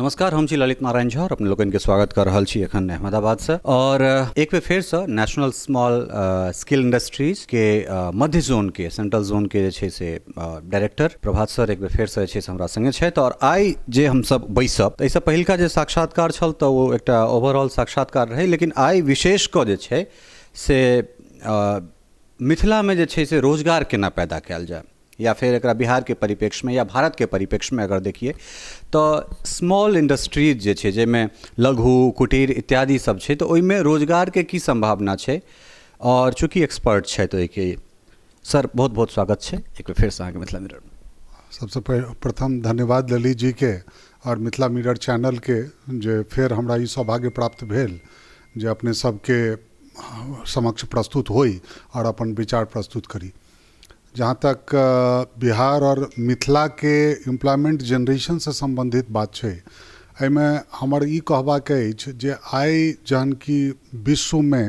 नमस्कार, हम छी ललित नारायण झा और अपने लोकनि के स्वागत कर रहल छी एखन अहमदाबाद से। और एक बेर फेर से नेशनल स्मॉल स्किल इंडस्ट्रीज के मध्य जोन के सेंट्रल जोन के जे छै से डायरेक्टर प्रभात सर एक बेर फेर से जे छै से हमरा संगे छथि। और आइ जे हमसब बैसब तऽ एहिसँ पहिलका जे साक्षात्कार छल तऽ ओ एकटा ओवरऑल साक्षात्कार रहै, लेकिन आइ विशेष कऽ जे छै से मिथिलामे जे छै से रोजगार केना पैदा कयल जाय, या फेर एकरा बिहारके परिप्रेक्ष्यमे या भारतके परिप्रेक्ष्यमे अगर देखिए तऽ स्मॉल इंडस्ट्रीज जे छै जाहिमे लघु कुटीर इत्यादि सब छै, तऽ ओहिमे रोजगारके की सम्भावना छै। और चूँकि एक्सपर्ट छथि ओहिके, सर बहुत बहुत स्वागत छै एक बेर फेरसँ अहाँके मिथिला मिरर। सबसँ प्रथम धन्यवाद ललित जीके और मिथिला मिरर चैनलके जे फेर हमरा ई सौभाग्य प्राप्त भेल जे अपने सबके समक्ष प्रस्तुत होइ और अपन विचार प्रस्तुत करी। जहाँ तक बिहार और मिथिलाके एम्प्लॉयमेंट जेनरेशनसँ सम्बन्धित बात छै, एहिमे हमर ई कहबाक अछि जे आइ जहन कि विश्वमे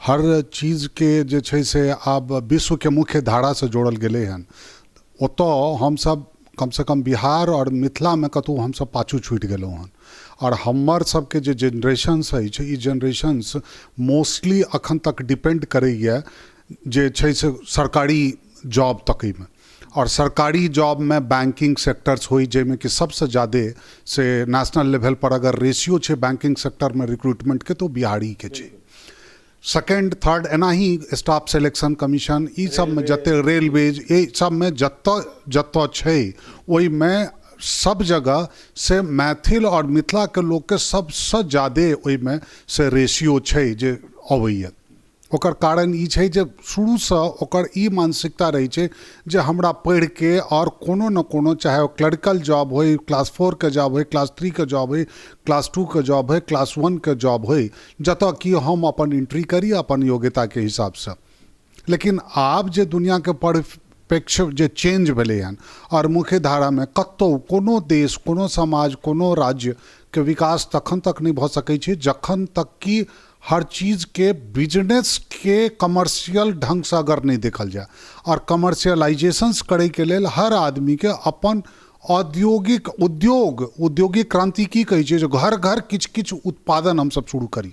हर चीजके जे छै से आब विश्वके मुख्य धारासँ जोड़ल गेलै हन, ओतऽ हमसब कमसँ कम बिहार आओर मिथिलामे कतहु हमसब पाछू छूटि गेलहुँ हन। आओर हमर सबके जे जेनरेशन्स अछि, ई जेनरेशन्स मोस्टली अखन तक डिपेंड करैए जे छै से सरकारी जॉब तकैमे। आओर सरकारी जॉबमे बैंकिंग सेक्टर्स होइ, जाहिमे कि सबसँ ज्यादे से नेशनल लेवलपर अगर रेशियो छै बैंकिंग सेक्टरमे रिक्रूटमेंटके तऽ ओ बिहारीके छै। सेकेंड थर्ड एनाही स्टाफ सिलेक्शन कमीशन ई सबमे जते रेलवेज एहि सबमे जतऽ जतऽ छै ओहिमे सब जगह से मैथिल आओर मिथिलाके लोकके सबसँ ज्यादे ओहिमे से रेशियो छै जे अबैए। ओकर कारण ई छै जे शुरूसँ ओकर ई मानसिकता रहै छै जे हमरा पढ़िके आओर कोनो ने कोनो, चाहे ओ क्लरिकल जॉब होइ, क्लास 4के जॉब होइ, क्लास 3के जॉब होइ, क्लास 2के जॉब होइ, क्लास 1के जॉब होइ, जतऽ कि हम अपन एंट्री करी अपन योग्यताके हिसाबसँ। लेकिन आब जे दुनिआँके परिप्रेक्ष्य जे चेंज भेलै हन आओर मुख्य धारामे कतहु कोनो देश, कोनो समाज, कोनो राज्यके विकास तखन तक नहि भऽ सकै छै जखन तक कि हर चीजके बिजनेसके कमर्शियल ढङ्गसँ अगर नहि देखल जाय। आओर कमर्शियलाइजेशंस करैके लेल हर आदमीके अपन औद्योगिक उद्योग औद्योगिक क्रांति की कहै छै जे घर घर किछु किछु उत्पादन हमसब शुरू करी।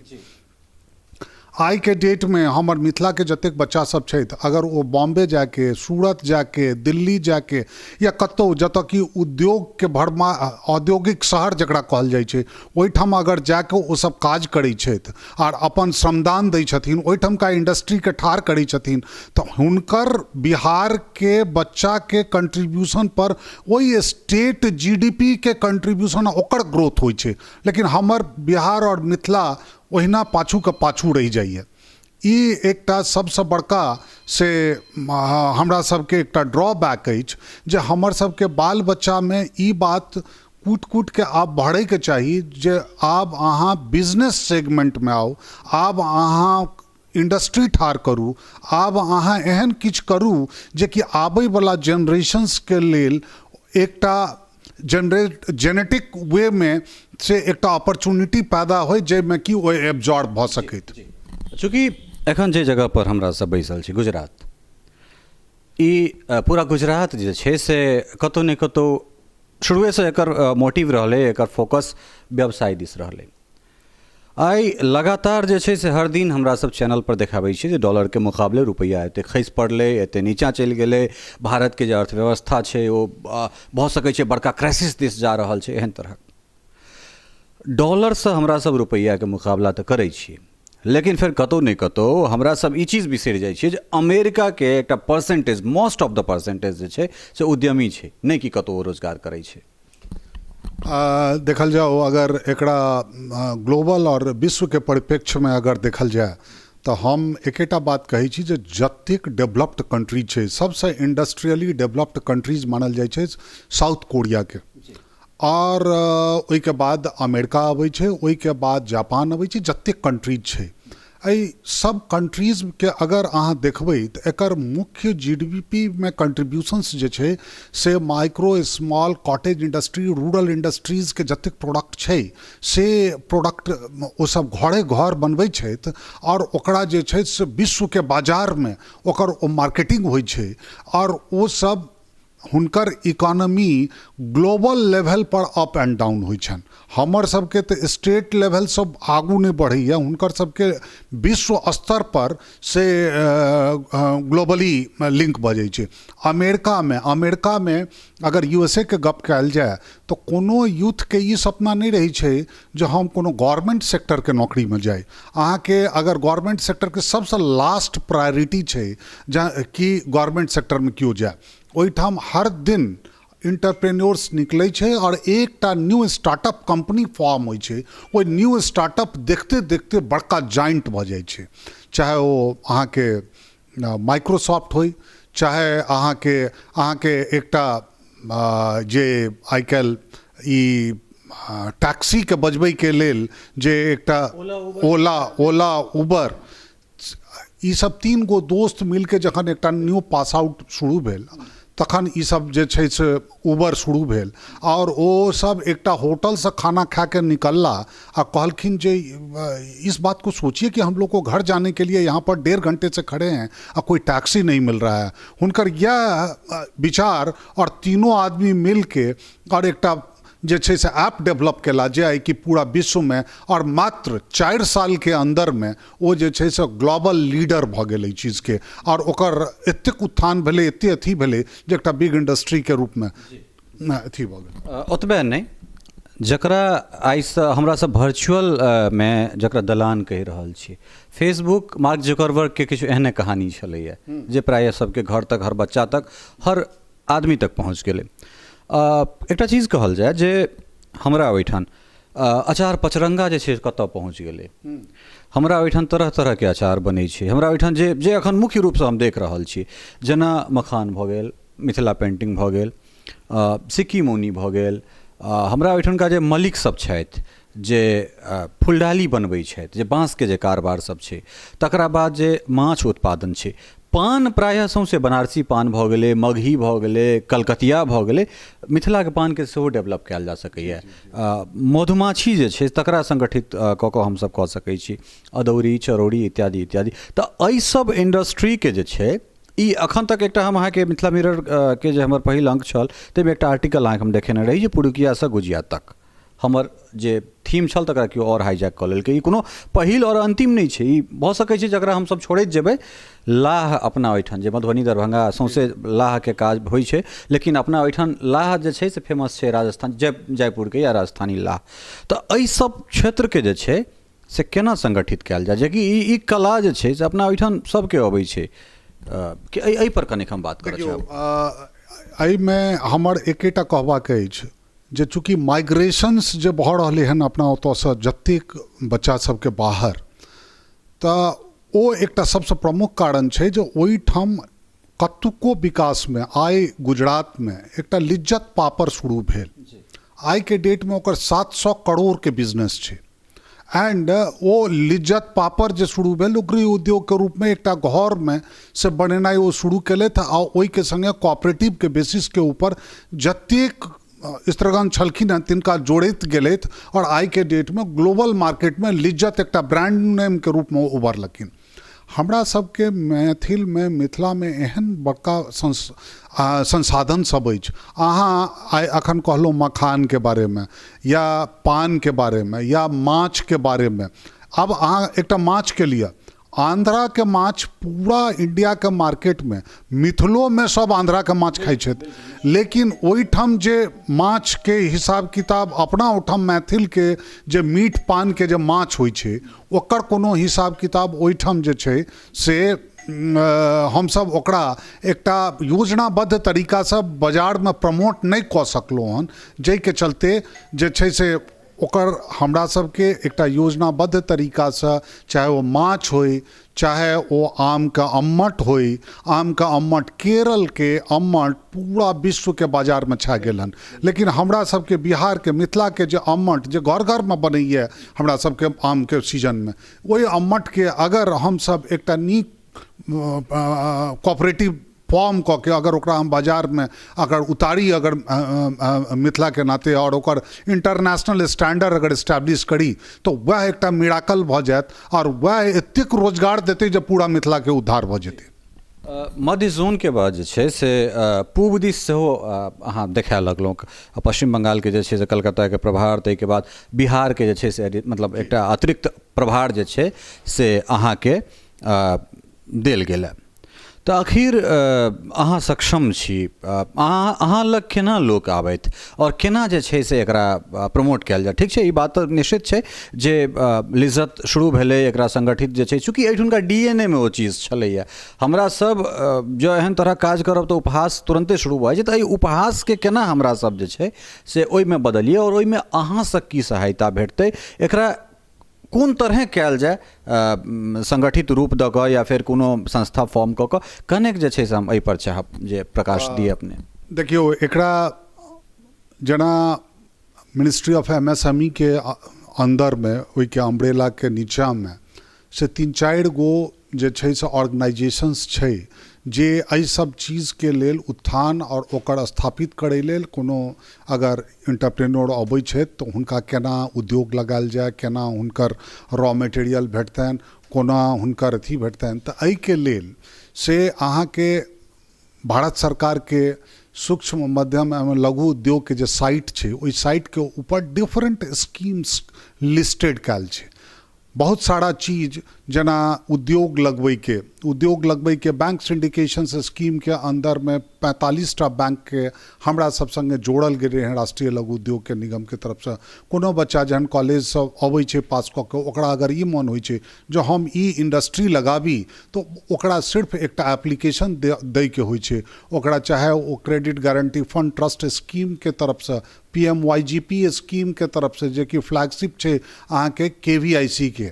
आइके डेटमे हमर मिथिलाके जतेक बच्चा सब छथि, अगर ओ बॉम्बे जाके, सूरत जाके, दिल्ली जाके या कतहु जतऽ कि उद्योगके भरमा औद्योगिक शहर जकरा कहल जाइ छै ओहिठाम अगर जाके ओ सब काज करै छथि आर अपन श्रमदान दै छथिन, ओहिठमका इंडस्ट्रीके ठाढ़ करै छथिन, तऽ हुनकर बिहारके बच्चाके कंट्रीब्यूशन पर ओहि स्टेट GDP के कंट्रीब्यूशन ओकर ग्रोथ होइ छै। लेकिन हमर बिहार आओर मिथिला ओहिना पाछूके पाछू रहि जाइए। ई एकटा सबसँ बड़का से हमरा सबके एकटा ड्रॉबैक अछि जे हमर सबके बाल बच्चामे ई बात कूटि कूटिके आब भरैके चाही जे आब अहाँ बिजनेस सेगमेंटमे आउ, आब अहाँ इंडस्ट्री ठाढ़ करू, आब अहाँ एहन किछु करू जेकि आबैवला जेनरेशन्सके लेल एकटा जेनेटिक वेमे से एकटा अपॉर्चुनिटी पैदा होइ जाहिमे कि ओ एब्जॉर्ब भऽ सकैत। चूँकि एखन जे जगह पर हमरा सब बैसल छी गुजरात, ई पूरा गुजरात जे छै से कतहु ने कतहु शुरुएसँ एकर मोटिव रहलै, एकर फोकस व्यवसाय दिस रहलै। आइ लगातार जे छै से हर दिन हमरा सब चैनल पर देखाबै छै जे डॉलरके मुकाबले रुपैआ एते खसि पड़लै, एते नीचाँ चलि गेलै, भारतके जे अर्थव्यवस्था छै ओ भऽ सकै छै बड़का क्राइसिस दिस जा रहल छै। एहन तरहक डॉलरसँ हमरा सब रुपैआके मुकाबला तऽ करै छियै, लेकिन फेर कतहु ने कतहु हमरा सब ई चीज बिसरि जाइ छियै जे अमेरिकाके एकटा percentage, most of the percentage जे छै से उद्यमी छै, नहि कि कतहु ओ रोजगार करै छै। देखल जाओ अगर एकरा ग्लोबल आओर विश्वके परिप्रेक्ष्यमे अगर देखल जाय तऽ हम एकेटा बात कहै छी जे जतेक डेवलप्ड कंट्री छै, सबसँ इंडस्ट्रियली डेवलप्ड कंट्रीज मानल जाइ छै साउथ कोरियाके, आओर ओहिके बाद अमेरिका अबै छै, ओहिके बाद जापान अबै छै। जतेक कंट्रीज छै एहि सब कंट्रीजके अगर अहाँ देखबै तऽ एकर मुख्य GDP मे कंट्रीब्यूशंस जे छै से micro small cottage industry, rural इंडस्ट्रीजके जतेक प्रोडक्ट छै से प्रोडक्ट ओ सब घरे घर बनबै छथि आओर ओकरा जे छै से विश्वके बाजारमे ओकर ओ मार्केटिंग होइ छै आओर ओ सब हुनकर economy global level per up and down होइ छनि। हमर सबके तऽ स्टेट लेवलसँ आगू नहि बढ़ैए, हुनकर सबके विश्व स्तर पर से ग्लोबली लिंक भऽ जाइ छै। अमेरिकामे अगर USA के गप कयल जाय तऽ कोनो यूथके ई सपना नहि रहै छै जे हम कोनो गवर्नमेंट सेक्टरके नौकरीमे जाइ। अहाँके अगर गवर्नमेंट सेक्टरके सबसँ लास्ट प्रायोरिटी छै कि गवर्नमेंट सेक्टरमे केओ जाय, ओहिठाम हर दिन इंटरप्रेन्योर्स निकलै छै आओर एकटा न्यू स्टार्टअप कम्पनी फॉर्म होइ छै। ओहि न्यू स्टार्टअप देखते देखते बड़का जाइंट भऽ जाइ छै, चाहे ओ अहाँके माइक्रोसॉफ्ट होइ, चाहे अहाँके एकटा जे आइ काल्हि ई टैक्सीके बजबैके लेल जे एकटा ओला उबर, ई सब 3 गो दोस्त मिलके जखन एकटा न्यू पास आउट शुरू भेल तखन ई सब जे छै से उबर शुरू भेल। आओर ओ सब एकटा होटलसँ खाना खाके निकलला आ कहलखिन जे इस बात को सोचिए कि हम लोग को घर जाने के लिए यहाँ पर 1.5 घंटे से खड़े हैं आ कोई टैक्सी नहीं मिल रहा है। हुनकर यह विचार और तीनों आदमी मिलके और एकटा जे छै से ऐप डेवलप केला जे आइ कि पूरा विश्वमे और मात्र 4 सालके अन्दरमे ओ जे छै से ग्लोबल लीडर भऽ गेल एहि चीजके, आओर ओकर एतेक उत्थान भेलै, एते अथी भेलै जे एकटा बिग इंडस्ट्रीके रूपमे अथी भऽ गेल। ओतबे नहि, जकरा आइसँ हमरा सब वर्चुअल मे जकरा दलान कहि रहल छी, फेसबुक मार्क जुकरबर्गके किछु एहने कहानी छलैए जे प्रायः सबके घर तक, हर बच्चा तक, हर आदमी तक पहुँच गेलै। एकटा चीज कहल जाय जे हमरा ओहिठाम अचार पचरंगा जे छै कतऽ पहुँच गेलै। हमरा ओहिठाम तरह तरहके अचार बनै छै। हमरा ओहिठाम जे जे एखन मुख्य रूपसँ हम देख रहल छी, जेना मखान भऽ गेल, मिथिला पेन्टिंग भऽ गेल, सिक्की मौनी भऽ गेल, हमरा ओहिठामका जे मलिक सब छथि जे फुलडाली बनबै छथि, जे बाँसके जे कारबार सब छै, तकरा बाद जे माछ उत्पादन छै, पान प्रायः सौँसे बनारसी पान भऽ गेलै, मगही भऽ गेलै, कलकतिया भऽ गेलै, मिथिलाके पानके सेहो डेवलप कयल जा सकैए। मधुमाछी जे छै तकरा संगठित कऽ कऽ हमसब कऽ सकै छी, अदौरी चरौरी इत्यादि इत्यादि। तऽ एहि सब इंडस्ट्रीके जे छै ई अखन तक एकटा हम अहाँके मिथिला मिरर के जे हमर पहिल अंक छल ताहिमे एकटा आर्टिकल अहाँके हम देखेने रही जे पुरुकियासँ गुजिया तक हमर जे थीम छल तकरा केओ आओर हाईजैक कऽ लेलकै। ई कोनो पहिल आओर अन्तिम नहि छै, ई भऽ सकै छै जकरा हमसब छोड़ैत जेबै। लाह अपना ओहिठाम जे मधुबनी दरभंगा सौँसे लाहके काज होइ छै, लेकिन अपना ओहिठाम लाह जे छै से फेमस छै राजस्थान जयपुरके या राजस्थानी लाह। तऽ एहि सब क्षेत्रके जे छै से केना संगठित कयल जाय, जेकि ई कला जे छै से अपना ओहिठाम सबके अबै छै, कि एहि पर कनिक हम बात करऽ चाहब। एहिमे हमर एकेटा कहबाक अछि जे चूँकि माइग्रेशंस जे भऽ रहलै हन अपना ओतऽसँ जतेक बच्चा सबके बाहर, तऽ ओ एकटा सबसँ प्रमुख कारण छै जे ओहिठाम कतुको विकासमे आइ गुजरातमे एकटा लिज्जत पापड़ शुरू भेल, आइके डेटमे ओकर 700 करोड़के बिजनेस छै। एंड ओ लिज्जत पापड़ जे शुरू भेल ओ गृह उद्योगके रूपमे एकटा घरमे से बनेनाइ ओ शुरू केलथि आ ओहिके सङ्गे कोऑपरेटिवके बेसिसके ऊपर जतेक स्त्रीगण छलखिन हँ तिनका जोड़ैत गेलथि और आइके डेटमे ग्लोबल मार्केटमे लिज्जत एकटा ब्रांड नेमके रूपमे उभरलखिन। हमरा सबके मैथिलमे मिथिलामे एहन बड़का संसाधन सब अछि। अहाँ आइ अखन कहलहुँ मखानके बारेमे या पानके बारेमे या माछके बारेमे, आब अहाँ एकटा माछके लिअ, आंध्राके माछ पूरा इंडियाके मार्केटमे मिथिलोमे सब आंध्राके माछ खाइ छथि, लेकिन ओहिठाम जे माछके हिसाब किताब अपना ओहिठाम मैथिलके जे मीट पानके जे माछ होइ छै ओकर कोनो हिसाब किताब ओहिठाम जे छै से हमसब ओकरा एकटा योजनाबद्ध तरीकासँ बाजारमे प्रमोट नहि कऽ सकलहुँ हन, जाहिके चलते जे छै से ओकर हमरा सबके एकटा योजनाबद्ध तरीकासँ चाहे ओ माछ होइ, चाहे ओ आमके अम्मट होइ, आमके अम्मट केरलके अम्मट पूरा विश्वके बाजारमे छा गेल हन, लेकिन हमरा सबके बिहारके मिथिलाके जे अम्मट जे घर घरमे बनैए हमरा सबके आमके सीजनमे, ओहि अम्मटके अगर हमसब एकटा नीक कोऑपरेटिव फॉर्म कऽ के अगर ओकरा हम बाजारमे अगर उतारी अगर मिथिलाके नाते और ओकर इंटरनेशनल स्टैंडर्ड अगर इस्टेब्लिश करी तऽ वएह एकटा मिराकल भऽ जायत और वएह एतेक रोजगार देतै जे पूरा मिथिलाके उद्धार भऽ जेतै। मध्य जोनके बाद जे छै से पूब दिस सेहो अहाँ देखाए लगलहुँ। पश्चिम बंगालके जे छै से कलकत्ताके प्रभार, ताहिके बाद बिहारके जे छै से मतलब एकटा अतिरिक्त प्रभार जे छै से अहाँके देल गेल। तऽ आखिर अहाँ सक्षम छी, अहाँ लग केना लोक आबथि आओर केना जे छै से एकरा प्रमोट कयल जाय? ठीक छै, ई बात तऽ निश्चित छै जे लिज्जत शुरू भेलै, एकरा संगठित जे छै, चूँकि एहिठुनका DNA मे ओ चीज छलैया। हमरा सब जँ एहन तरहक काज करब तऽ उपहास तुरन्ते शुरू भऽ जाइ छै। तऽ एहि उपहासके केना हमरा सब जे छै से ओहिमे बदलियै आओर ओहिमे अहाँसँ की सहायता भेटतै, एकरा कोन तरहे कयल जाय, संगठित रूप दऽ कऽ या फेर कोनो संस्था फॉर्म कऽ कऽ, कनेक जे छै से हम एहिपर चाहब जे प्रकाश दिअ अपने। देखियौ, एकरा जेना मिनिस्ट्री ऑफ MSME के अन्दरमे, ओहिके अम्ब्रेलाके नीचाँमे से 3-4 गो जे छै से ऑर्गेनाइजेशंस छै जे एहि सब चीजके लेल उत्थान आओर ओकर स्थापित करै लेल, कोनो अगर एंटरप्रेन्योर अबै छथि तऽ हुनका केना उद्योग लगायल जाय, केना हुनकर रॉ मटेरियल भेटतनि, कोना हुनकर अथी भेटतनि, तऽ एहिके लेल से अहाँके भारत सरकारके सूक्ष्म मध्यम एवं लघु उद्योगके जे साइट छै, ओहि साइटके ऊपर डिफरेंट स्कीम्स लिस्टेड कयल छै। बहुत सारा चीज जेना उद्योग लगबैके बैंक सिंडिकेशन स्कीमके अंदरमे 45टा बैंकके हमरा सब संगे जोड़ल गेलै हँ राष्ट्रीय लघु उद्योगके निगमके तरफसँ। कोनो बच्चा जहन कॉलेजसँ अबै छै पास कऽ के, ओकरा अगर ई मन होइ छै जे हम ई इंडस्ट्री लगाबी, तऽ ओकरा सिर्फ एकटा एप्लीकेशन दैके होइ छै। ओकरा चाहे ओ क्रेडिट गारंटी फंड ट्रस्ट स्कीमके तरफसँ, PMYGP स्कीमके तरफसँ, जेकि फ्लैगशिप छै अहाँके KVIC के,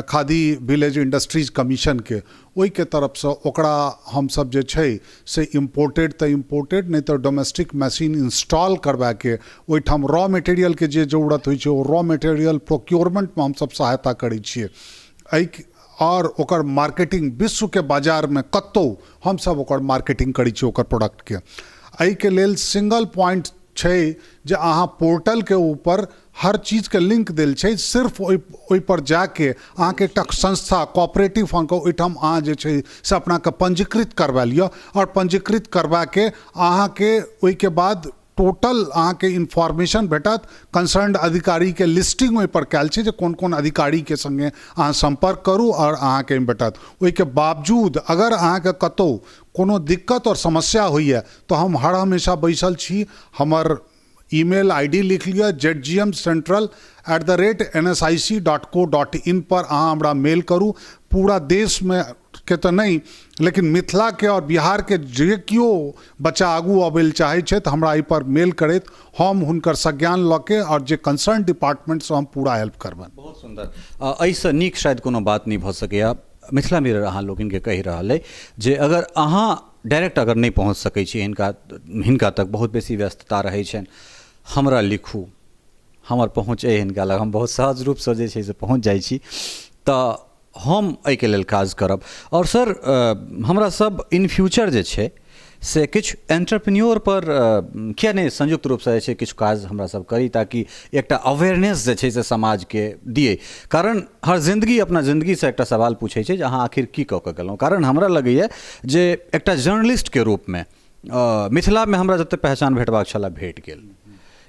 खादी विलेज इंडस्ट्रीज कमीशनके, ओहिके तरफसँ ओकरा हमसब जे छै से इम्पोर्टेड तऽ इम्पोर्टेड, नहि तऽ डोमेस्टिक मशीन इंस्टॉल करबाके ओहिठाम रॉ मटेरियलके जे जरूरत होइ छै ओ रॉ मटेरियल प्रोक्योरमेंटमे हमसब सहायता करै छियै। एहि आओर ओकर मार्केटिंग विश्वके बाजारमे कतहु हमसब ओकर मार्केटिंग करै छियै ओकर प्रोडक्टके। एहिके लेल सिंगल पॉइंट छै जे अहाँ पोर्टलके ऊपर हर चीजके लिंक देल छै, सिर्फ ओहिपर जाके अहाँके एकटा संस्था कोऑपरेटिव फंडके ओहिठाम अहाँ जे छै से अपनाके पंजीकृत करवा लिअ आओर पंजीकृत करवाके अहाँके ओहिके बाद टोटल अहाँके इन्फॉर्मेशन भेटत। कंसर्न्ड अधिकारीके लिस्टिंग ओहिपर कयल छै जे कोन कोन अधिकारीके सङ्गे अहाँ सम्पर्क करू आओर अहाँके भेटत। ओहिके बावजूद अगर अहाँके कतहु कोनो दिक्कत आओर समस्या होइए तऽ हम हर हमेशा बैसल छी। हमर ईमेल ID लिख लिअ, zgmcentral@nsic.co.in पर अहाँ हमरा मेल करू। पूरा देशमे के तऽ नहि, लेकिन मिथिलाके आओर बिहारके जे केओ बच्चा आगू अबै लए चाहै छथि हमरा एहिपर मेल करैत हम हुनकर संज्ञान लऽ के आओर जे कंसर्न डिपार्टमेंटसँ हम पूरा हेल्प करबनि। बहुत सुन्दर, एहिसँ नीक शायद कोनो बात नहि भऽ सकैए। मिथिला मिरर अहाँ लोकनिके कहि रहल अइ जे अगर अहाँ डायरेक्ट अगर नहि पहुँच सकै छी हिनका तक, बहुत बेसी व्यस्तता रहै छनि, हमरा लिखू, हमर पहुँच अइ हिनका लग, हम बहुत सहज रूपसँ जे छै से पहुँच जाइ छी, तऽ हम एहिके लेल काज करब। आओर सर, हमरा सब इन फ्यूचर जे छै से किछु एंटरप्रेन्योर पर किया नहि संयुक्त रूपसँ जे छै किछु काज हमरा सब करी, ताकि एकटा अवेयरनेस जे छै से समाजके दिए। कारण हर जिन्दगी अपना जिन्दगीसँ एकटा सवाल पूछै छै जे अहाँ आखिर की कऽ कऽ गेलहुँ। कारण हमरा लगैए जे एकटा जर्नलिस्टके रूपमे मिथिलामे हमरा जतेक पहचान भेटबाक छलए भेट गेल,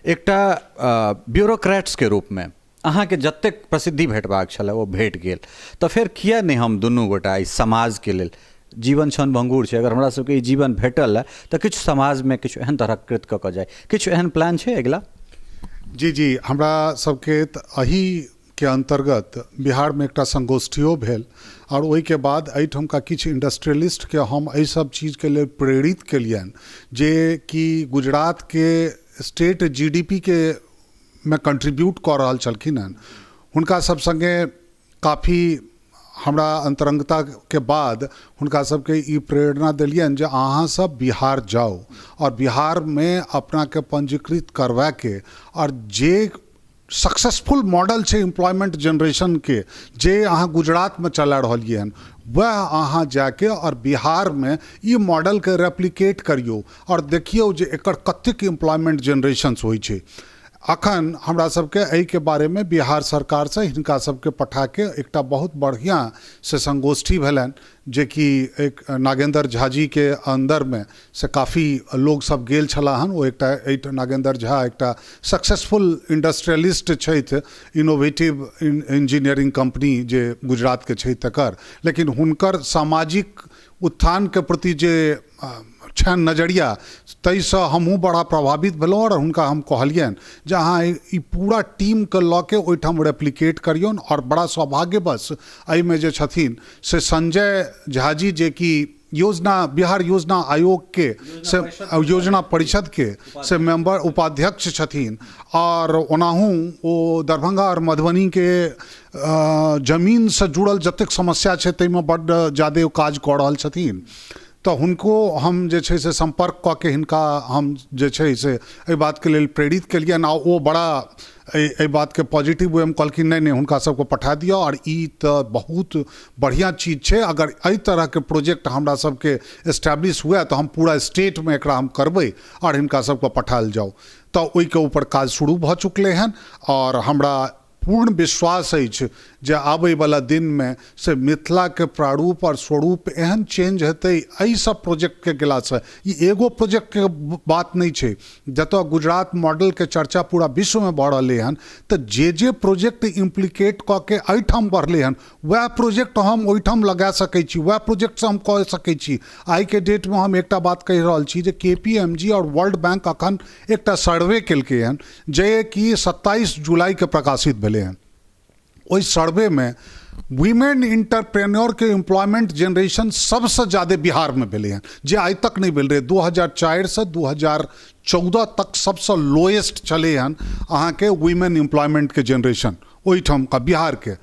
एकटा ब्यूरोक्रेट्सके रूपमे अहाँके जतेक प्रसिद्धि भेटबाक छलए ओ भेट गेल, तऽ फेर किया नहि हम दुनू गोटा एहि समाजके लेल, जीवन क्षण भंगुर छै, अगर हमरा सबके ई जीवन भेटल है तऽ किछु समाजमे किछु एहन तरहक कृत कऽ कऽ जाय, किछु एहन प्लान छै अगिला? जी जी, हमरा सबके तऽ एहिके अन्तर्गत बिहारमे एकटा संगोष्ठियो भेल आओर ओहिके बाद एहिठामका किछु इंडस्ट्रियलिस्टके हम एहि सब चीजके लेल प्रेरित केलियनि जे कि गुजरातके स्टेट GDP के मे कंट्रीब्यूट कऽ रहल छलखिन हँ। हुनका सब सङ्गे काफी हमरा अंतरंगताके बाद हुनका सबके ई प्रेरणा देलियनि जे अहाँ सब बिहार जाउ आओर बिहारमे अपनाके पंजीकृत करवाके आओर जे सक्सेसफुल मॉडल छै एम्प्लॉयमेंट जनरेशनके जे अहाँ गुजरातमे चला रहलियै हन, वएह अहाँ जाके आओर बिहारमे ई मॉडलके रेप्लिकेट करियौ आओर देखियौ जे एकर कतेक एम्प्लॉयमेंट जनरेशन्स होइ छै। अखन हमरा सबके एहिके बारेमे बिहार सरकारसँ हिनका सबके पठाके एकटा बहुत बढ़िआँ से संगोष्ठी भेलनि, जेकि एक नागेन्द्र झाजीके अन्दरमे से काफी लोग सब गेल छलाह हन। ओ एकटा एहिठाम नागेन्द्र झा एकटा सक्सेसफुल इंडस्ट्रियलिस्ट छथि, इनोवेटिव इंजीनियरिंग कंपनी जे गुजरातके छै तकर, लेकिन हुनकर सामाजिक उत्थानके प्रति जे छनि नजरिया, ताहिसँ हमहूँ बड़ा प्रभावित भेलहुँ आओर हुनका हम कहलियनि जे अहाँ ई पूरा टीमके लऽ के ओहिठाम रेप्लिकेट करियौन। आओर बड़ा सौभाग्यवश एहिमे जे छथिन से संजय झाजी, जेकि योजना बिहार योजना आयोगके से योजना परिषदके से मेंबर उपाध्यक्ष छथिन, आओर ओनाहू ओ दरभंगा आओर मधुबनीके जमीनसँ जुड़ल जतेक समस्या छै ताहिमे बड्ड जादे ओ काज कऽ रहल छथिन। तऽ हुनको हम जे छै से सम्पर्क कऽ के हिनका हम जे छै से एहि बातके लेल प्रेरित केलियनि, आ ओ बड़ा एहि बातके पॉजिटिव वेमे कहलखिन नहि नहि हुनका सबके पठा दिअ, आओर ई तऽ बहुत बढ़िआँ चीज छै, अगर एहि तरहके प्रोजेक्ट हमरा सबके एस्टैब्लिश हुए तऽ हम पूरा स्टेटमे एकरा हम करबै आओर हिनका सबके पठायल जाउ। तऽ ओहिके ऊपर काज शुरू भऽ चुकलै हन, आओर हमरा पूर्ण विश्वास अछि जे आबैवला दिनमे से मिथिलाके प्रारूप आओर स्वरूप एहन चेंज हेतै एहि सब प्रोजेक्टके गेलासँ। ई एगो प्रोजेक्टके बात नहि छै, जतऽ गुजरात मॉडलके चर्चा पूरा विश्वमे भऽ रहलै हन, तऽ जे जे प्रोजेक्ट इम्प्लिकेट कऽ के एहिठाम बढ़लै हन वएह प्रोजेक्ट हम ओहिठाम लगा सकै छी, वएह प्रोजेक्टसँ हम कऽ सकै छी। आइके डेटमे हम एकटा बात कहि रहल छी जे KPMG आओर वर्ल्ड बैंक अखन एकटा सर्वे केलकै हन, जे कि 27 जुलाईके प्रकाशित भेलै हन। ओहि सर्वेमे वीमेन इंटरप्रेन्योरके एम्प्लॉयमेंट जेनरेशन सबसँ ज्यादे बिहारमे भेलै हन, जे आइ तक नहि भेल रहै। 2004 से 2014 तक सबसँ लोएस्ट छलै हन अहाँके वीमेन एम्प्लॉयमेंटके जेनरेशन ओहिठामका बिहारके।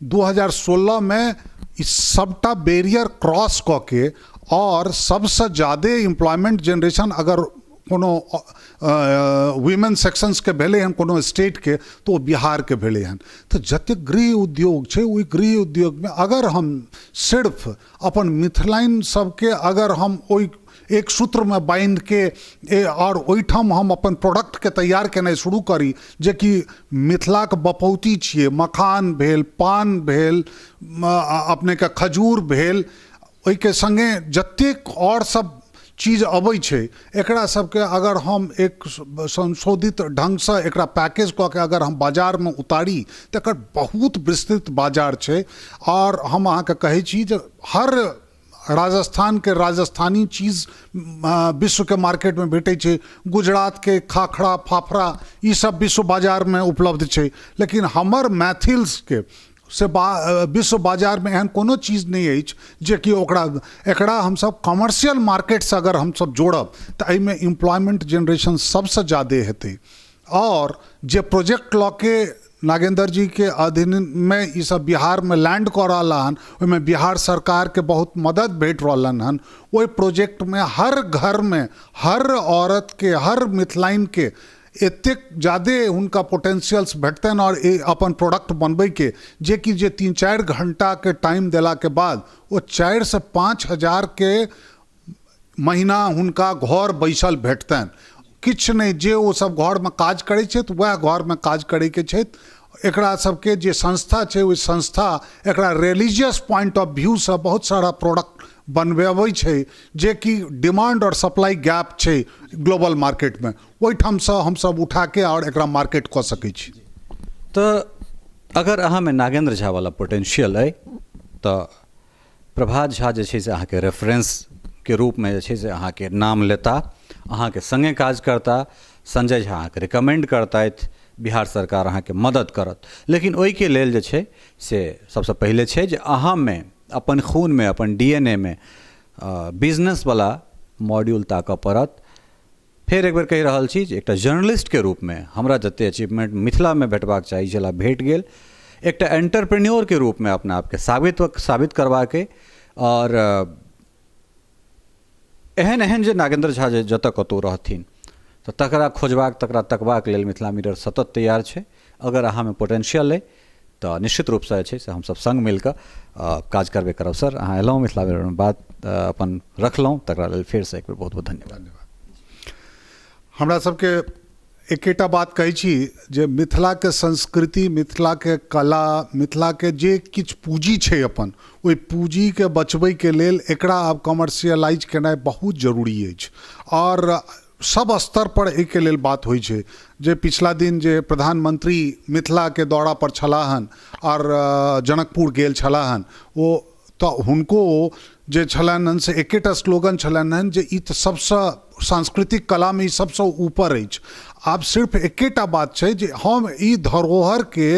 2016 में ई सबटा बैरियर क्रॉस कऽ के और सबसँ ज्यादे एम्प्लॉयमेंट जेनरेशन अगर कोनो वीमेन सेक्शंसके भेलै हन कोनो स्टेटके, तऽ ओ बिहारके भेलै हन। तऽ जतेक गृह उद्योग छै ओहि गृह उद्योगमे अगर हम सिर्फ अपन मिथिलाइन सबके अगर हम ओहि एक सूत्रमे बान्हिके आओर ओहिठाम हम अपन प्रोडक्टके तैयार केनाइ शुरू करी, जेकि मिथिलाके बपौती छियै, मखान भेल, पान भेल, अपनेके खजूर भेल, ओहिके सङ्गे जतेक आओर सब चीज अबै छै, एकरा सबके अगर हम एक संशोधित ढङ्गसँ एकरा पैकेज कऽ के अगर हम बाजारमे उतारी तऽ एकर बहुत विस्तृत बाजार छै। आओर हम अहाँके कहै छी जे हर राजस्थानके राजस्थानी चीज विश्वके मार्केटमे भेटै छै, गुजरातके खाखरा फाफड़ा ई सब विश्व बाजारमे उपलब्ध छै, लेकिन हमर मैथिल्सके से विश्व बाजारमे एहन कोनो चीज नहि अछि जेकि ओकरा एकरा हमसब कमर्शियल मार्केटसँ अगर हमसब जोड़ब तऽ एहिमे एम्प्लॉयमेंट जेनरेशन सबसँ ज्यादे हेतै। आओर जे प्रोजेक्ट लऽ के नागेन्द्र जीके अधीनमे ई सब बिहारमे लैंड कऽ रहल हन, ओहिमे बिहार सरकारके बहुत मदद भेट रहलनि हन। ओहि प्रोजेक्टमे हर घरमे हर औरतके हर मिथिलाइनके एतेक ज्यादे हुनका पोटेंशियल्स भेटतनि आओर अपन प्रोडक्ट बनबैके, जेकि जे 3-4 घंटाके टाइम देलाके बाद ओ 4 से 5 हजारके महीना हुनका घर बैसल भेटतनि। किछु नहि, जे ओ सब घरमे काज करै छथि वएह घरमे काज करैके छथि। एकरा सबके जे संस्था छै ओहि संस्था एकरा रिलीजियस पॉइंट ऑफ व्यूसँ बहुत सारा प्रोडक्ट बनबेबै छै, जेकि डिमांड आओर सप्लाई गैप छै ग्लोबल मार्केटमे, ओहिठामसँ हमसब उठाके आओर एकरा मार्केट कऽ सकै छी। तऽ अगर अहाँमे नागेन्द्र झा वाला पोटेंशियल अइ तऽ प्रभात झा जे छै से अहाँके रेफरेंसके रूपमे जे छै से अहाँके नाम लेता, अहाँके सङ्गे काज करता, संजय झा अहाँके रिकमेंड करतथि, बिहार सरकार अहाँके मदद करत। लेकिन ओहिके लेल जे छै से सबसँ पहिले छै जे अहाँमे अपन खूनमे अपन DNA मे बिजनेसवला मॉड्यूल ताकऽ पड़त। फेर एक बेर कहि रहल छी जे एकटा जर्नलिस्टके रूपमे हमरा जतेक अचीवमेंट मिथिलामे भेटबाक चाही छलै भेट गेल, एकटा एंटरप्रेन्योरके रूपमे अपना आपके साबित करबाके, आओर एहन एहन जे नागेन्द्र झा जे जतऽ कतहु रहथिन तऽ तकरा खोजबाक तकरा तकबाक लेल मिथिला मिरर सतत तैयार छै। अगर अहाँमे पोटेंशियल अइ तऽ निश्चित रूपसँ जे छै से हमसब सङ्ग मिलिकऽ काज करबे करब। सर, अहाँ एलहुँ मिथिला मिररमे बात अपन रखलहुँ, तकरा लेल फेरसँ एक बेर बहुत बहुत धन्यवाद। धन्यवाद। हमरा सबके एकेटा बात कहै छी जे मिथिलाके संस्कृति, मिथिलाके कला, मिथिलाके जे किछु पूँजी छै अपन, ओहि पूँजीके बचबैके लेल एकरा आब कमर्शियलाइज केनाइ बहुत जरूरी अछि। आओर सब स्तरपर एहिके लेल बात होइ छै जे पिछला दिन जे प्रधानमंत्री मिथिलाके दौरापर छलाह हन आओर जनकपुर गेल छलाह हन, ओ तऽ हुनको जे छलनि हन से एकेटा स्लोगन छलनि हन जे ई तऽ सबसँ सांस्कृतिक कलामे ई सबसँ ऊपर अछि। आब सिर्फ एकेटा बात छै जे हम ई धरोहरके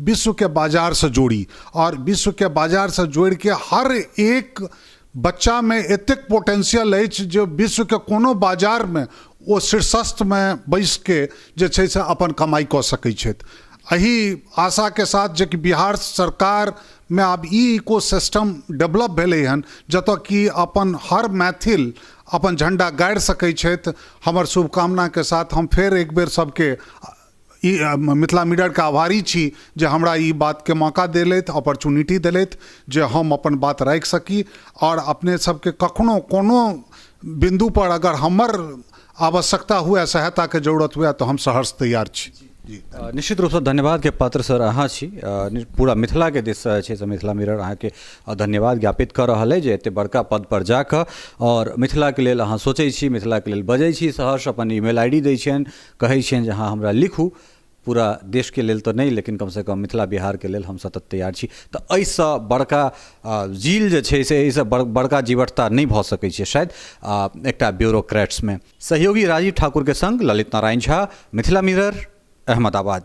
विश्वके बाजारसँ जोड़ी आओर विश्वके बाजारसँ जोड़िके हर एक बच्चामे एतेक पोटेंशियल अछि जे विश्वके कोनो बाजारमे ओ शीर्षस्थमे बैसिके जे छै से अपन कमाइ कऽ सकै छथि। एहि आशाके साथ जे कि बिहार सरकारमे आब ई इको सिस्टम डेवलप भेलै हन जतऽ कि अपन हर मैथिल अपन झण्डा गाड़ि सकै छथि। हमर शुभकामनाके साथ हम फेर एक बेर सबके ई मिथिला मिररके आभारी छी जे हमरा ई बातके मौका देलथि, अपॉर्चुनिटी देलथि जे हम अपन बात राखि सकी। आओर अपने सबके कखनो कोनो बिन्दुपर अगर हमर आवश्यकता हुए, सहायताके जरूरत हुए तऽ हम सहर्ष तैयार छी। जी, निश्चित रूपसँ धन्यवादके पात्र सर अहाँ छी। पूरा मिथिलाके दिससँ जे छै से मिथिला मिरर अहाँके धन्यवाद ज्ञापित कऽ रहल अइ जे एतेक बड़का पदपर जा कऽ आओर मिथिलाके लेल अहाँ सोचै छी, मिथिलाके लेल बजै छी। सहर्ष अपन ईमेल I D दै छियनि, कहै छियनि जे अहाँ हमरा लिखू। पूरा देशके लेल तऽ नहि, लेकिन कमसँ कम मिथिला बिहारके लेल हम सतत तैयार छी। तऽ एहिसँ बड़का जील जे छै से एहिसँ बड़का जीवटता नहि भऽ सकै छै शायद एकटा ब्यूरोक्रेट्समे। सहयोगी राजीव ठाकुरके संग ललित नारायण झा, मिथिला मिरर, अहमदाबाद।